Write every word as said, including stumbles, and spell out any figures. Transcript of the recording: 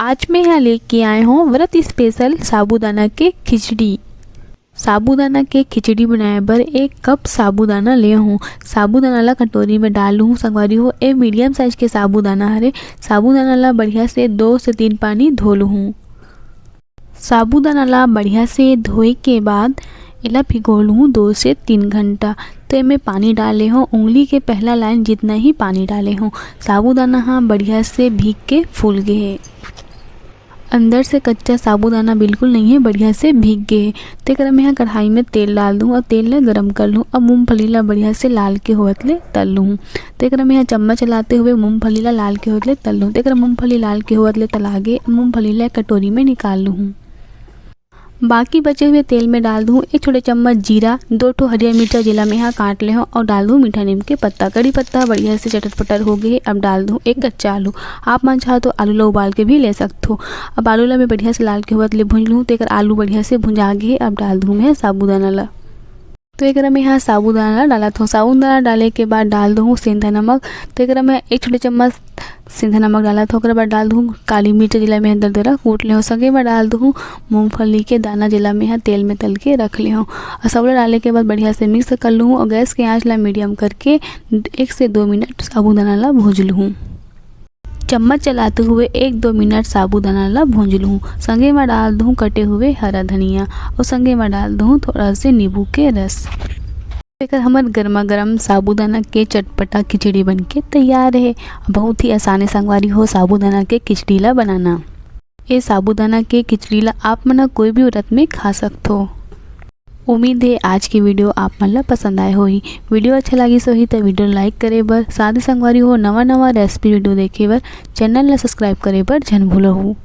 आज मैं यहाँ लेके आए हूँ व्रत स्पेशल साबूदाना के खिचड़ी। साबूदाना के खिचड़ी बनाए बर एक कप साबूदाना ले हूँ। साबूदाना ला कटोरी में डाल लूँ संगवारी हो। ए मीडियम साइज के साबूदाना हरे। साबूदाना ला बढ़िया से दो से तीन पानी धो लूँ। साबूदाना ला बढ़िया से धोए के बाद एला भिगो लूँ दो से तीन घंटा। तो एमे पानी डाले हो, उंगली के पहला लाइन जितना ही पानी डाले हो। साबूदाना हा बढ़िया से भीग के फूल गे हे। अंदर से कच्चा साबूदाना बिल्कुल नहीं है, बढ़िया से भीग गे हे। तेकरा में यहाँ कढ़ाई में तेल डाल दूँ और तेल ला गरम कर लूँ। अब मूंगफली ला बढ़िया से लाल के होवत ले तल लूँ। तेकरा में यहाँ चम्मच चलाते हुए मूंगफली ला लाल के होवत ले तल लूँ। तेकरा मूंगफली लाल के होवत ले तला गे, मूंगफली ला एक कटोरी में निकाल लूँ। बाकी बचे हुए तेल में डाल दूँ एक छोटे चम्मच जीरा, दो ठो हरियर मिर्चा जेला में यहाँ काट ले हूँ और डाल दूँ मीठा नीम के पत्ता। कड़ी पत्ता बढ़िया से चटर पटर हो गए। अब डाल दूँ एक कच्चा आलू। आप मन चाहो तो आलू ला उबाल के भी ले सकथो। अब आलू ला मैं बढ़िया से लाल के होवत ले भूंज लूँ। तेकर आलू बढ़िया से भुंजा गे। अब डाल दूँ मैं साबूदाना ला। तो एकरा में यहाँ साबूदाना ला डालत हूँ। साबूदाना डाले के बाद डाल दूँ सेंधा नमक। तो एकरा में एक छोटे चम्मच सेंधा नमक डालत हूँ। ओकरा बाद डाल दूँ काली मिर्च जेला में दरदरा कूट ले हूँ। संगे में डाल दूँ मूंगफली के दाना जेला में यहाँ तेल में तल के रख ले हूँ। और सबला डाले के बाद बढ़िया से मिक्स कर लूँ और गैस के आंच ला मीडियम करके एक से दो मिनट साबूदाना ला भूज लूँ। चम्मच चलाते हुए एक दो मिनट साबूदाना ला भूंज लूँ। संगे में डाल दूँ कटे हुए हरा धनिया और संगे में डाल दूँ थोड़ा से नींबू के रस। एकर हमर गर्मा गर्म साबूदाना के चटपटा खिचड़ी बन के तैयार है। बहुत ही आसान है संगवारी हो साबूदाना के खिचड़ी ला बनाना। ये साबूदाना के खिचड़ी ला आप मन ह कोई भी व्रत में खा सकथो। उम्मीद है आज की वीडियो आप मन ला पसंद आए होही। वीडियो अच्छा लागिस होही त वीडियो लाइक करे बर, साथ ही संगवारी हो नवा नवा रेसिपी वीडियो देखे बर चैनल ला सब्सक्राइब करे बर झन भूलहू।